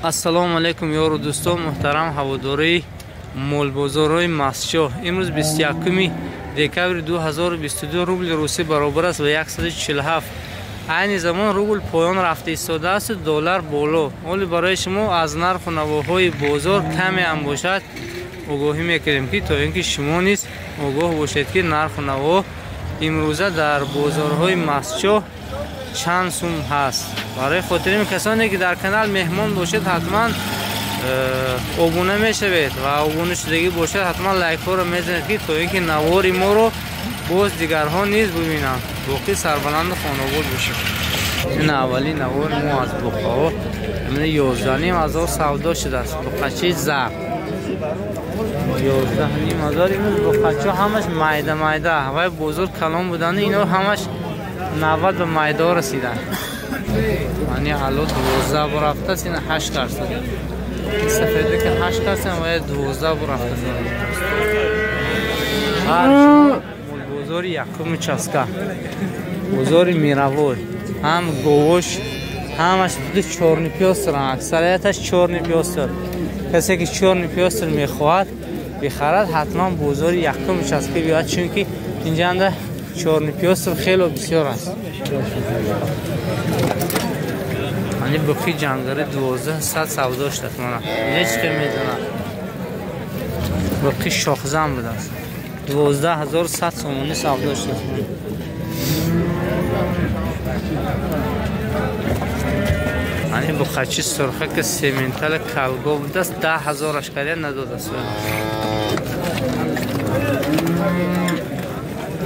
Ассалому алайкум ёру дӯстон, муҳтарам ҳаводорои молбозорҳои Мастчоҳ. Имрӯз 21 декабри 2022 рубли русӣ баробар аст ба 147. Айни замон рубл поён рафта истодааст, доллар боло. Ҳоло барои шумо аз нарху навоҳои бозор каме ҳам бошад огоҳӣ мекунем, ки то ин ки шумо низ огоҳ бошед, ки нарху наво имрӯза дар бозорҳои Мастчоҳ чанд сум ҳаст. Барои хотири касоне ки дар канал меҳмон бошед, ҳатман обуна мешавед ва обуна шудагӣ бошад, ҳатман лайкҳоро мезанед, ки то ин ки навори моро боз дигарҳо низ бибинанд. Боқӣ сарбаланду хонобод бошед. Ин аввалин навори мо аз буқаҳо. 11,5 ҳазор савдо шудааст. Буқачи зард 11,5 ҳазор. Имрӯз буқачиҳо ҳамаш майда майда. Вай бозор калон буданд, ино ҳамаш 90 ба майдаҳо расиданд. Ани ало 12 бор рафтааст, ина 8 карсад. Сафеде ки 8 карсад, вай 12 бор рафтааст. Бозори якум участка, бозори мировой, ҳам говош ҳамаш буду чёрный пёстр, аксарияташ чёрный пёстр. Касе ки чёрный пёстр мехоҳад бихарад, ҳатман бозори якум участка биёяд, чунки инҷанда чёрный пёстр хело бисёр аст. Ани буқи ҷангари 1200 савдо шудааст. Мана ҳеҷ ки медонад, буқи шохзан будааст, 12 100 сомонӣ савдо шудааст. Ани буқачи сурха ки сементали калго будааст, 10 000 ашкария надодааст,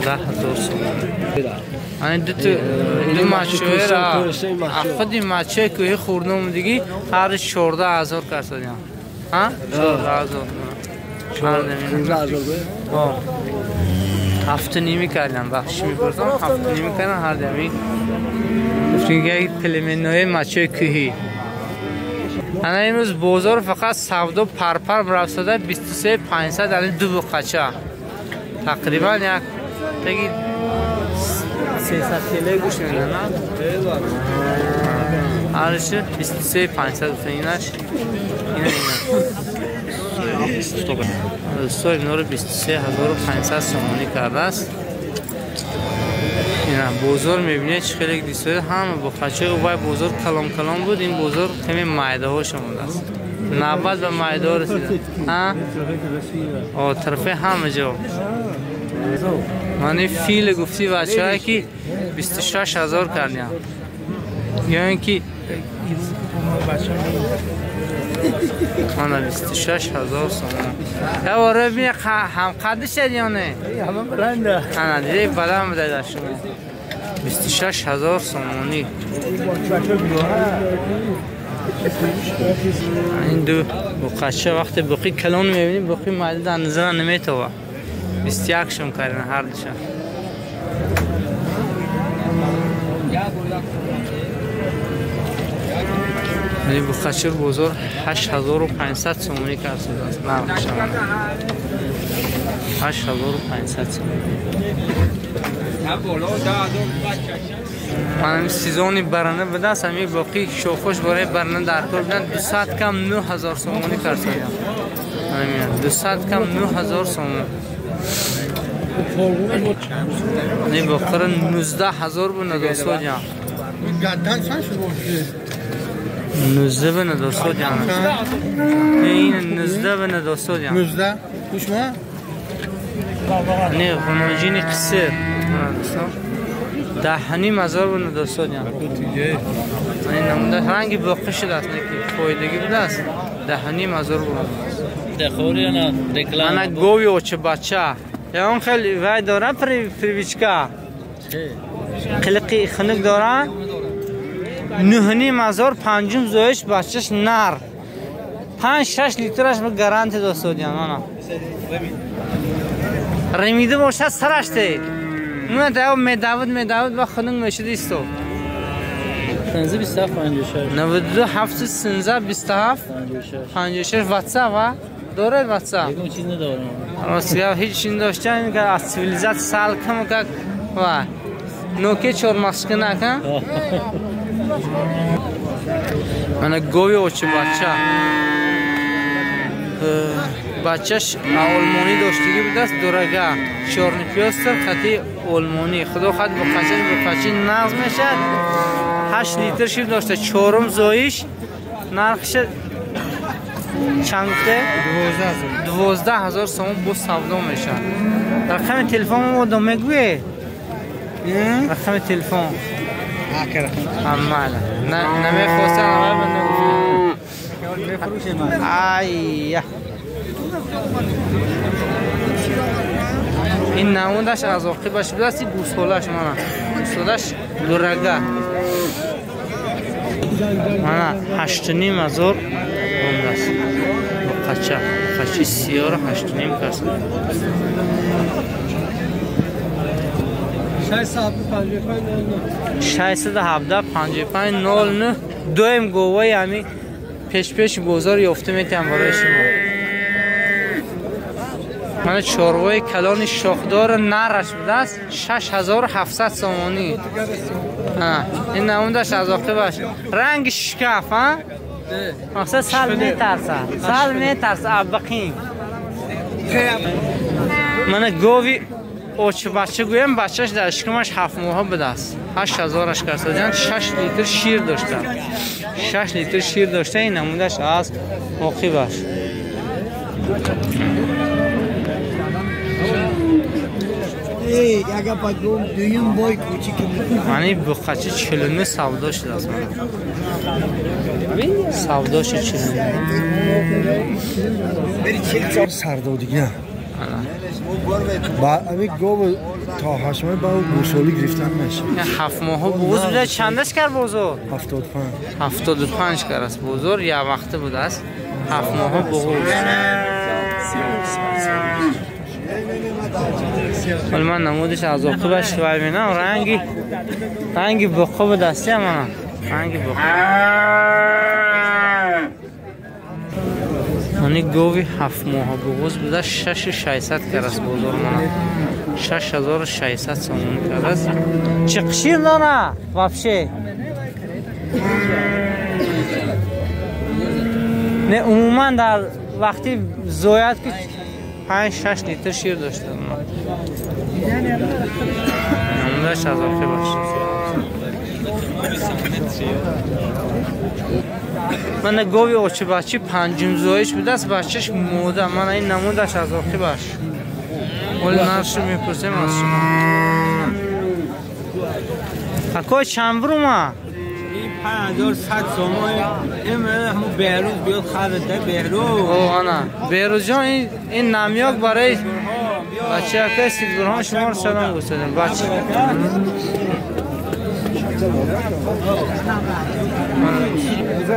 10 000 сомонӣ. Ани ду мачоера худи мачои кӯҳи хурдомудигӣ ҳар 14 000 касодиям. 14 000 7,5 кардам, бахшиш мепурсам, 7,5 кардам. Ҳар дами гуфтем як племеннои мачои кӯҳӣ. Ана имрӯз бозор фақат савдо парпар рафтада, 23 500. Ани ду буқача тақрибан як таги 300 кило гӯшт мена. Ҳарши 23 500 гуфтан. Инаш ина ина дӯсто, инҳоро 23 500 сомонӣ кардааст. Ина бозор мебинед, чӣ хеле дисоед, ҳама буқачаи вай бозор калон калон буд, ин бозор каме майдаҳош омадааст. 90 ба майдаҳо расида. Тарафи ҳама ҷо. Мани фил гуфти бачаҳое ки 26 000 кардиям, ё ин ки мана 26 000 сомон. Я бора бибин, ҳамқадди шед ё не? Ана диди, баланд буда дар шумо. 26 000 сомонӣ. Ин ду буқача вақте буқи калон мебинӣ, буқи майда дар назара наметова. 21 шум кардин ҳар душа. Ин буқачир бозор 8500 сомонӣ кард шудааст нархшон. 8500 сомонӣ. Манам сезони барана будааст, ҳамин боқӣ шохош барои барана дар кор буданд, 200 кам 9000 сомонӣ кард шуданд. 200 кам 9000 сомон. Не боқира 19 000 бу надосодям. 19 бу надосодям. Ин 19 бу надосодям. 19 кушма? Не ғуноҷини қисир. 10,5 ҳазор бу надосодям. Ин намуда ранги боқӣ шудааст, не ки фоидагӣ будааст. 10,5 ҳазор бу. Ана гови оча бача. Он хеле вай дора, привычка. Қилиқи хунук дора. 9,5 ҳазор, панҷум зоиш, бачаш нар. 5-6 литраш ба гарантия досодиям ана. Ремида бошад, сараш те. Ман та медавид медавид ва хунук мешуд исто. 15 27 56 92 713 27 56 WhatsApp ва доред WhatsApp? Ягон чиз надорам. Ростия ҳеҷ чиз надоштан, ки аз цивилизатсия сал кам как ва Nokia чормахшикӣ нака. Мана гови очи бача. Бачаш олмонӣ доштагӣ будааст, дорага. Чёрный пёстр хати олмонӣ. Худо хат буқачаш буқачи нағз мешад. 8 литр шир дошта, чорум зоиш. Нархш чанд гуфте? 12 000 сомон бо савдо мешад. Рақами телефон одам мегӯе? Рақами телефон. Амала. Намехостам, ама нагуфте. Айя. Ин намудаш аз оқибаш будааст, гӯсолаш мана. Гӯсолаш дурага. Мана 8 500 рубл аст. Буқача, буқачи сиёро 8,5 кас. 617 55 09 дуем говаи ҳами пешпеши бозор ёфта метиҳам барои шумо. Мана чорвои калони шохдор нараш будааст, 6700 сомонӣ. Ин намудаш аз оқибаш. Ранги шкаф, а? Мақсад сал метарса. Сал метарса аббақин. Мана гови очи бача гӯям, бачаш дар шикамаш 7 моҳа будааст. 8000-аш карсадан 6 литр шир дошта. 6 литр шир дошта, ин намудаш аз оқибаш. Мани буқачи 49 савдо шудааст мана. Савдо шуд 49. Сардодига. Ба ами гов то 8 моҳ ба гӯсолӣ гирифтан мешавад. 7 моҳ буз буда, чандаш кар бозор? 75. 75 кар аст бозор, як вақта будааст. 7 моҳ буғуз. Вале ман намудиш аз оқибаш вай мебинам, ранги буққа будааст, мана. Ранги буққа. Мани гови 7 моҳ буғуз буда, 6600 кар аст бозор мана. 6600 сомон кар аст. Чӣ шир дора вообще? Не, умуман дар вақти зояд ки 5-6 литр шир дошта. Намудаш аз оқибаш. Мана гови очи бачи панҷум зоиш будааст, бачаш мода. Мана ин намудаш аз оқибаш. Оли нархшо мепурсем аз шумо. Акой чанд брума? 5100 сомон. Ин ҳамун Беҳрӯз биёд харида, Беҳрӯз. О, ана. Беҳрӯз ҷон, ин намёк барои бача акай Сидбурҳон шуморо салом гуфтадем. Бача.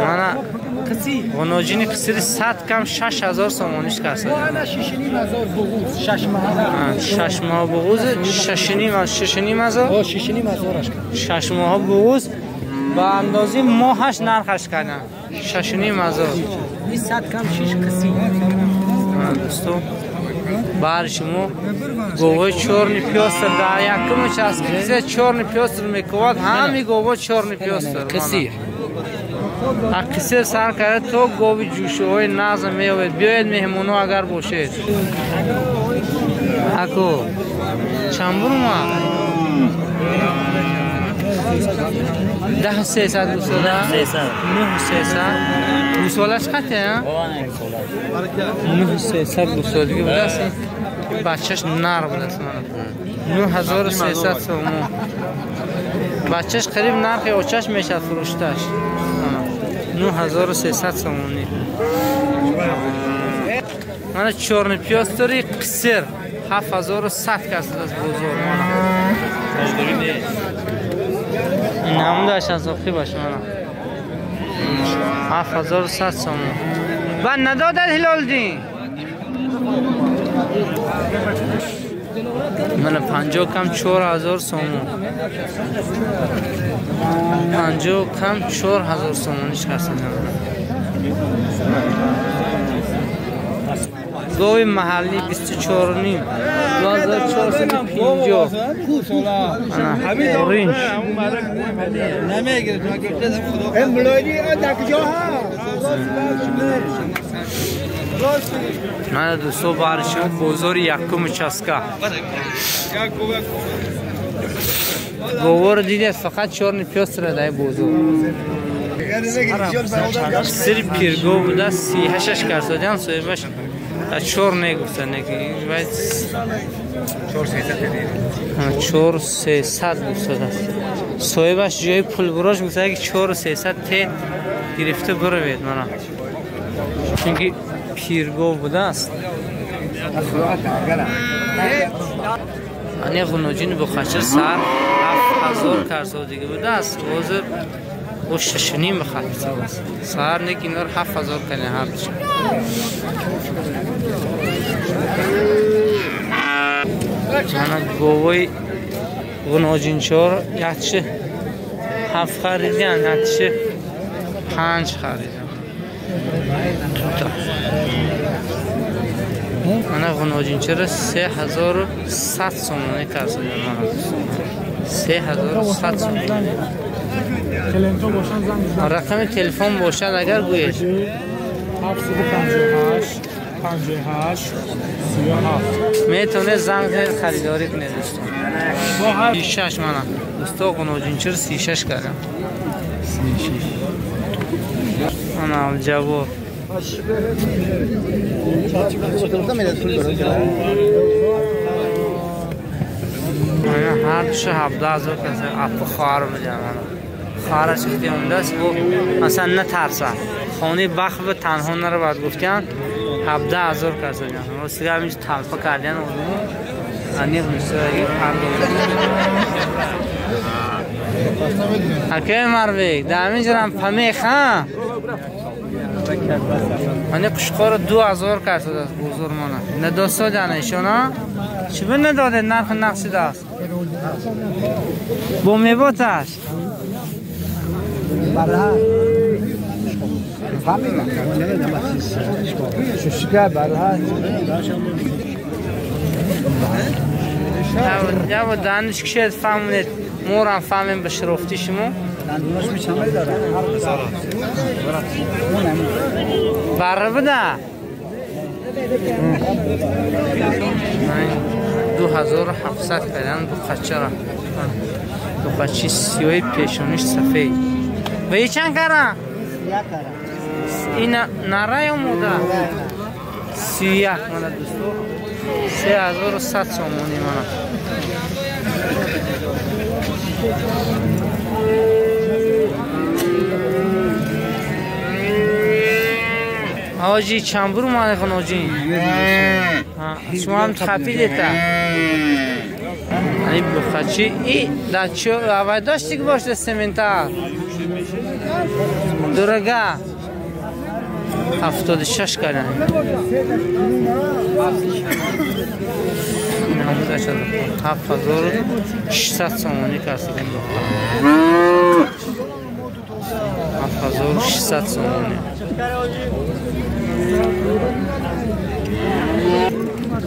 Мана ғуноҷини қисири 100 кам 6000 сомониш карсад. 6 моҳ. 6 моҳ буғуз, 6,5, 6,5 ҳазор? 6,5 ҳазораш. 6 моҳ буғуз ба андозаи моҳаш нархаш кардам. 6,5 ҳазор. 100 кам 6 қисӣ. Дӯсто, баҳри шумо говои чёрный пёстр дар якум участка кизе чёрный пёстр мекувад, ҳами гово чёрный пёстр. Қисир. А қисир сар карда то гови ҷӯшиҳои назм меёбед. Биёед меҳмоно агар бошед. Ако чанд бурума? 10 300 гусола? 9 300. Гусолаш қате, а? 9 300 гусолиги будааст. Бачаш нар будааст мана. 9300 сомон. Бачаш қариб нархи очаш мешавад фурӯшташ. 9300 сомонӣ. Мана чёрный пёстри қисир 7100 кас аст бозор мана. Ин ҳамудаш аз оқибаш мана. 7100 сомон. Ба надодад Ҳилолиддин. Мана 50 кам 4000 сомон. 50 кам 4000 сомониш касидам. Гови маҳаллӣ 24,5 2450. Оринҷ. Мана дӯсто баршуд бозори якум участка. Говор дидед фақат чорни пёстра дар бозор. Сири пиргов буда 38 карсодиан соҳибаш 4 негуфта неки 4300 гуфтадааст. Соҳибаш ҷои пулбурош гуфта ки 4300 те гирифта буравед мана. Чунки пиргов будааст. Ане ғуноҷини бухачир сар 7000 карсодиги будааст. Ҳозир о 6,5 бихарид. Сар нек инор 7000 кани ҳардуш. Мана говои ғуноҷинчор якчи 7 харидиан, якчи 5 харидиан. Тута. Мана ғуноҷинчора 3100 сомонӣ карсодиан мана. 3100 сомонӣ. Рақами телефон бошад агар гӯед. 758 58 37. Метавонед занг занед харидорӣ кунед дӯстон. 36 мана. Дӯсто ғуноҷинчир 36 кардам. 36. Мана ҷавоб. Мана ҳар душа 17000 каса апа хоҳар медиҳам мана. Хоҳараш ки омадааст бо масалан натарса. Хонаи бахт ба танҳо наравад гуфтян 17000 каса ҷан. Ростига ҳаминҷо талфа кардян одаму аниқ мисояги пардохт. Акай Марбек, дар ҳаминҷорам памеха. Мане қушқоро 2000 кардааст бозор мана. Надостодана ишона? Чӣ бе надоде нархи нақшидааст? Бо меботаш. Яво даниш кишед фаҳмонед, морам фаҳмем ба шарофти шумо. Барра буда? 2700 карданд буқачара. Буқачи сиёҳи пешониш сафед. Ва и чанд кара? Ина нара ё мода? 31 мана дӯсто. 3100 сомонӣ мана. Ҳоҷи чанд бур омада хоноҷин? Шумо ҳам хапидета. Ани бухачи и да чо авай дошти ки бошда сементал. Дорога. 76 кардан. 7600 сомонӣ кардем. 7600 сомонӣ.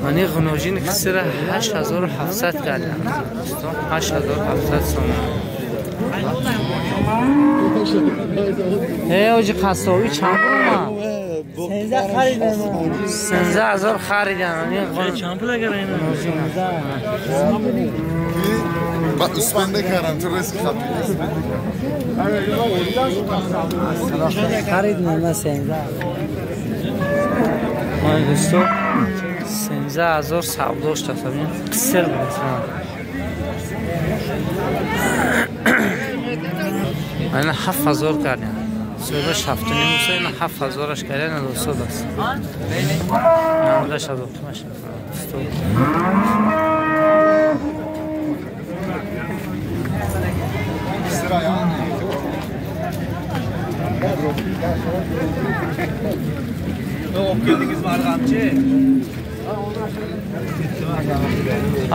Мани ғуноҷин кисира 8700 кардем. 8700 сомонӣ. Эй оҷи қассобӣ чанд бур омад? 13000 харидан. Чанд пул агар ин? Ба успенде кардам, ту риск хапидӣ. Харид ман 13. Ман дӯсто 13000 савдош тасаввур қисир буд. Ман 7000 кардам. Соҳибаш 7,5 муса, ина 7000-аш кардам, дӯстод аст. 98 дӯсто.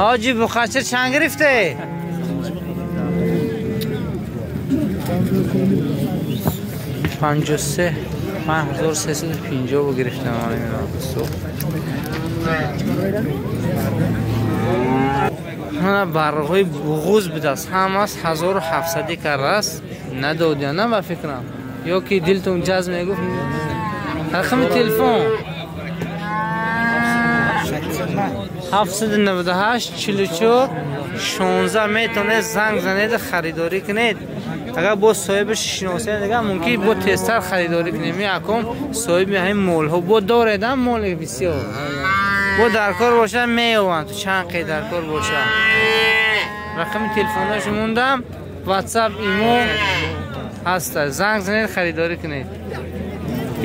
Ҳоҷи буқачир чанд гирифте? 53 5350 гирифтам мана барғои буғуз будааст ҳамас 1700 кардааст надодия на ба фикрам ё ки дилтон ҷазм мегуфт рақами телефон 798 44 16 метавонед занг занед харидорӣ кунед агар бо соҳибаш шиносед дигар мумкин бо тезтар харидорӣ кунем якум соҳиби ҳамин молҳо бо доредам моли бисёр бо дар кор бошад меёванд ту чанд қи дар кор бошад рақами телефонаш мондам ватсап имо ҳаста занг занед харидорӣ кунед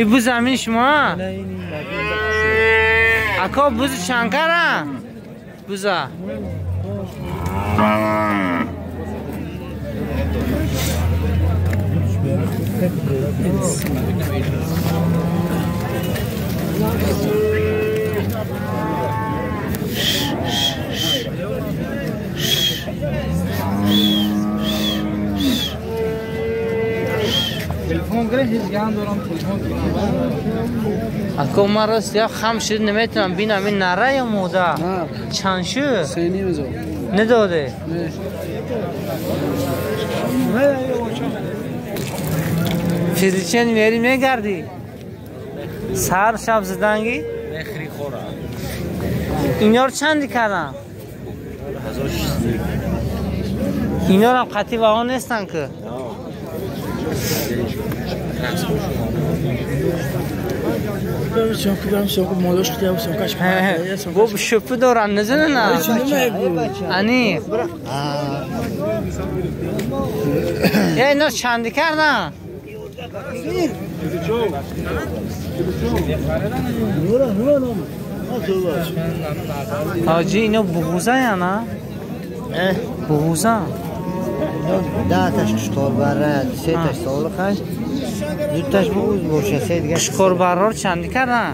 и бу замини шумо ака бузи чанд кара буза Ако ман рост я хам шуд наметавонам бинам ин нара ё мода чанд шуд надоде физичен мери мегардӣ сар шаб заданги инёр чанди кардам инёрам қатъи ваҳо нестанд ки бо шӯпи дорам незанена ани я ино чанди кардам ҳоҷӣ ино буғузаяна буғуза даҳташ қушқорбарра сеташ солиқаш дуташ буғуз боша се дига қушқорбаррор чанди кардан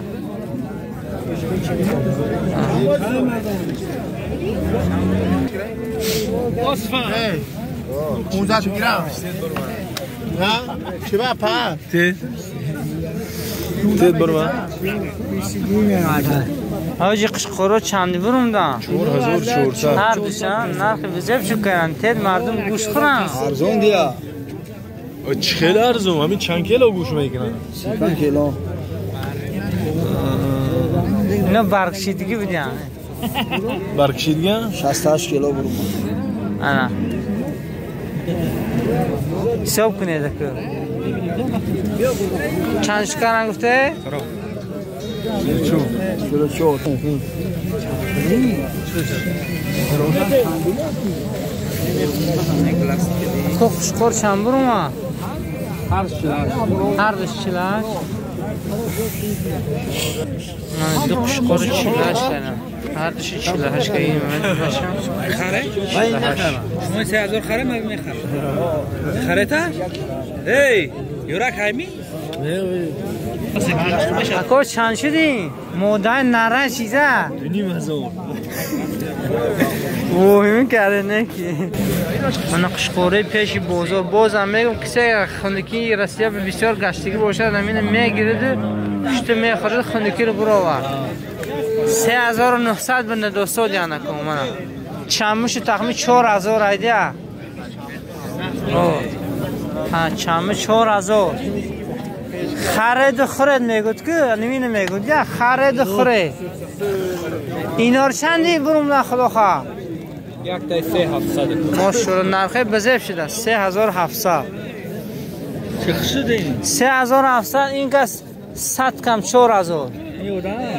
ҳоҷи қушқоро чанди бурумдан 4400 ҳар душан нархи бизеб шуд кардан тед мардум гӯшт хӯранд арзон дия чӣ хеле арзон ҳамин чанд кило гӯшт мекунанд 35 кило ино баргшидагӣ будиян баргшидагӣ 68 кило бурум ана ҳисоб кунед аку чанд шукаран гуфте 44 ко хушқор чанд бурума ҳар душ 48 ду қушқори 48 кардам ҳар души 48 ка ин башам харе шумо 3000 харе ман мехарам харета эй юрак ҳайми ако чанд шудӣ модаи нара чиза 2500 воҳим карда неки мана қушқораи пеши бозор бозам мегум кисе хунукии Россия бисёр гаштагӣ бошад амина мегираду пушта мехӯрад хунукиро буровард 3900 ба надостод янаку мана чамушу тахми 4000 айдия чаму 4000 хареду хӯред мегӯд ку намина мегӯд я хареду хӯред инор чанди бурумла худоха яктай 3700 мошалло нархи безеб шуда 3700 чӣ шуд ин 3700 ин кас 100 кам 4000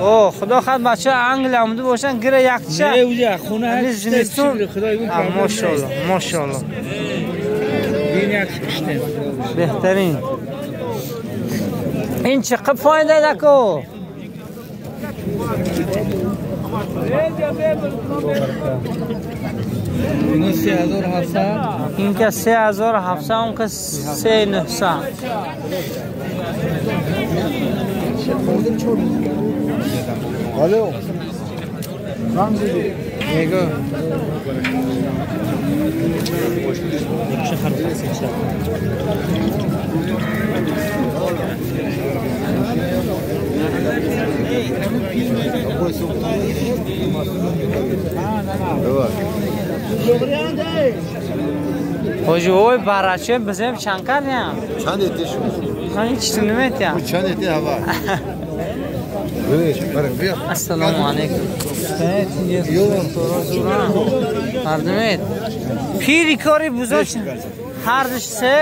о худо хад бача Англия омада бошанд гира якча не уҷа хона зимистон мошалло мошалло бин як киштем беҳтарин ин чӣ қиб фоида даку ин 3700 ин ка 3700 он ка 3900 Алло. Мегӯ. Хоҷи ой бараче бизем чанд кардем? Чанд эти шумо? Ман ҳеч чиз наметиям. Чанд эти ҳава? Ассалому алайкум. Мардумет. Пири кори бузург ҳардуш се.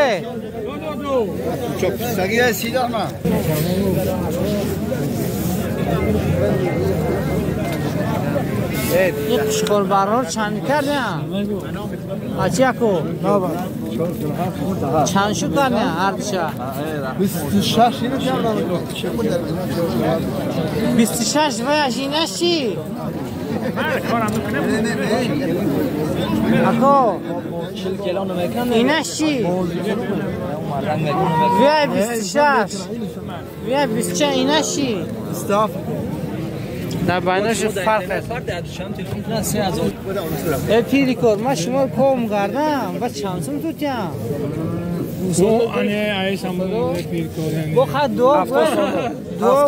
Ин қушқорбарор чанд кардем? Ачи яко? Чанд шу кардем ҳардуша? 26 ваяш инаш чӣ? Ако инаш чӣ? Вияй 26 вияй 26 инаш чӣ? Дар байнаш фарқ аст. Э пири кор, ман шуморо ком кардам, ба чанд сум тутям? Бо хат дуо дуо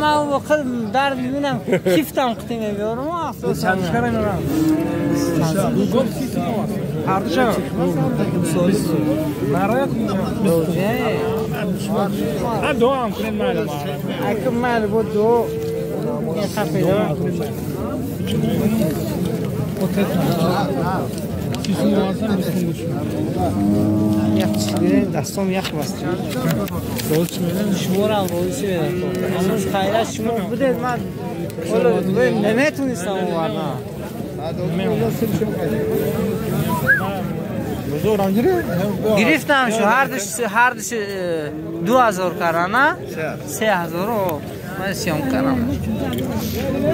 ман вақт дард мебинам, кифтам қити мебиёрам, 70 сом. Дастом ях баст. Шуморам рози медам. Амрӯз хайрат шумо будед, ман ҳоло наметонистам овардан. Гирифтам шу ҳардуш 2000 кардан, на? 3000 ман сиём кардам.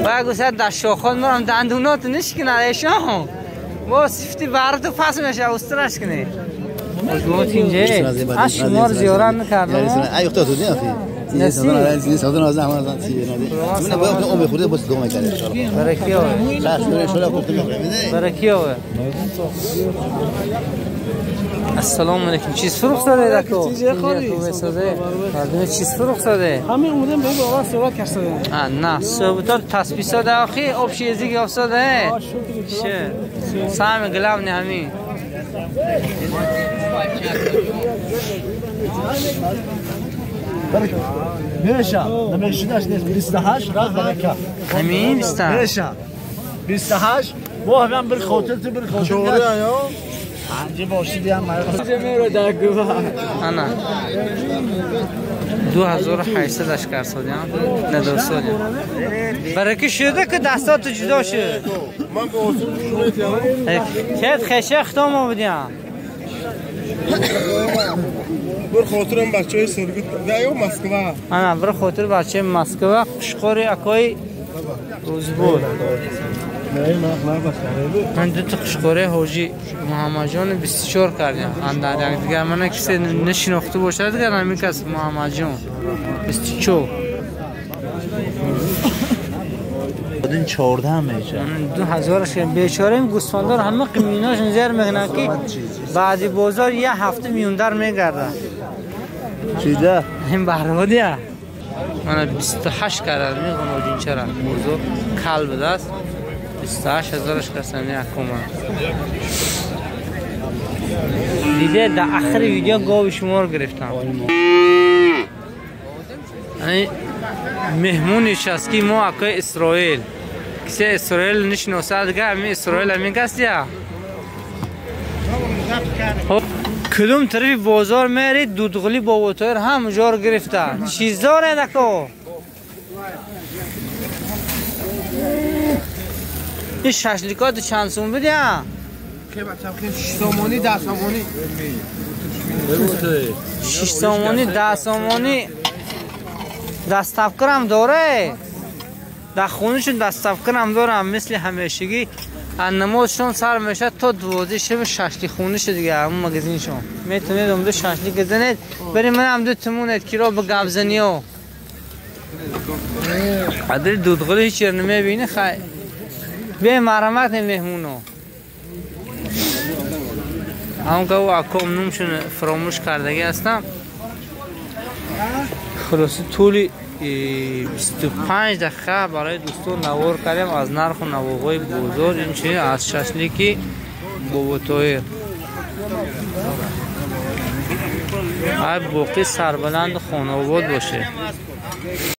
Баъд гуфт дар шохон мурам дандуноту нишкинад эшон. Бо сифти барду пас мешавад, устураш кунед. Аз шуморо зиёрат накардам. Ассалому алайкум. Чиз фурӯх задед ако? Чиз фурӯх задед? Ҳамин омадем ба бобо суҳбат кардем. А на, суҳбатот тасбиҳ сода охи, общий язык ёфтода. Ше. Самое главное ҳамин. Меша, намешинаш нест 28 раз барака. Ҳамин 28. Меша. 28 бо ҳам bir хотир ту bir хотир. Панҷ бошиди ҳам ана 2800 ашкар содям надосодям. Бараки шуда ки дастоту ҷудо шуд. Ман ба осун шуметям. Кет хеша хитом будям. Bir хотирам бачаи Сургут ва ё Москва. Ана bir хотир бачаи Москва қушқори акои Рӯзбой. Ман дута қушқори ҳоҷи Муҳаммадҷон 24 кардем. Андар як дигар мана кисе нашинохта бошад, дигар ҳамин кас Муҳаммадҷон 24. Один 14 меша. 2000 бечораим гӯсфандор ҳама қиминошон зер мекунанд ки баъди бозор як ҳафта миёндар мегардад. Чида? Ин барбодия. Мана 28 кардам меғоноҷинчара. Бозор кал будааст. 28 000 касам якума. Диде дар ахири видео гови шуморо гирифтам. Меҳмони шастки мо акои Исроил. Кисе Исроил нишиносад, дигар ҳамин Исроил ҳамин кас дия. Кудум тарафи бозор мерид, дудғули боботоир ҳам ҷор гирифта. Чиз доред ако? Ин шашликот чанд сум будия? 6 сомонӣ 10 сомонӣ. 6 сомонӣ 10 сомонӣ. Доставкарам доре. Дар хонашон доставкарам дорам, мисли ҳамешагӣ. Аз намозшон сар мешавад то 12 шаби шашлик хонаша дига ҳамон магазиншон. Метавонед омада шашлик занед. Бари манам ду тумонед киро ба гапзаниё. Адри дудғули ҳеч ҷер намебини хай. Бе марҳамат меҳмоно. Ҳамон ка аком номшон фаромӯш кардагӣ ҳастам. Хулоса тӯли 25 дақиқа барои дӯстон навор кардем аз нарху навоҳои бозор, инчунин аз шашлики Боботоир. Ай боқӣ сарбаланду хонаобод бошед.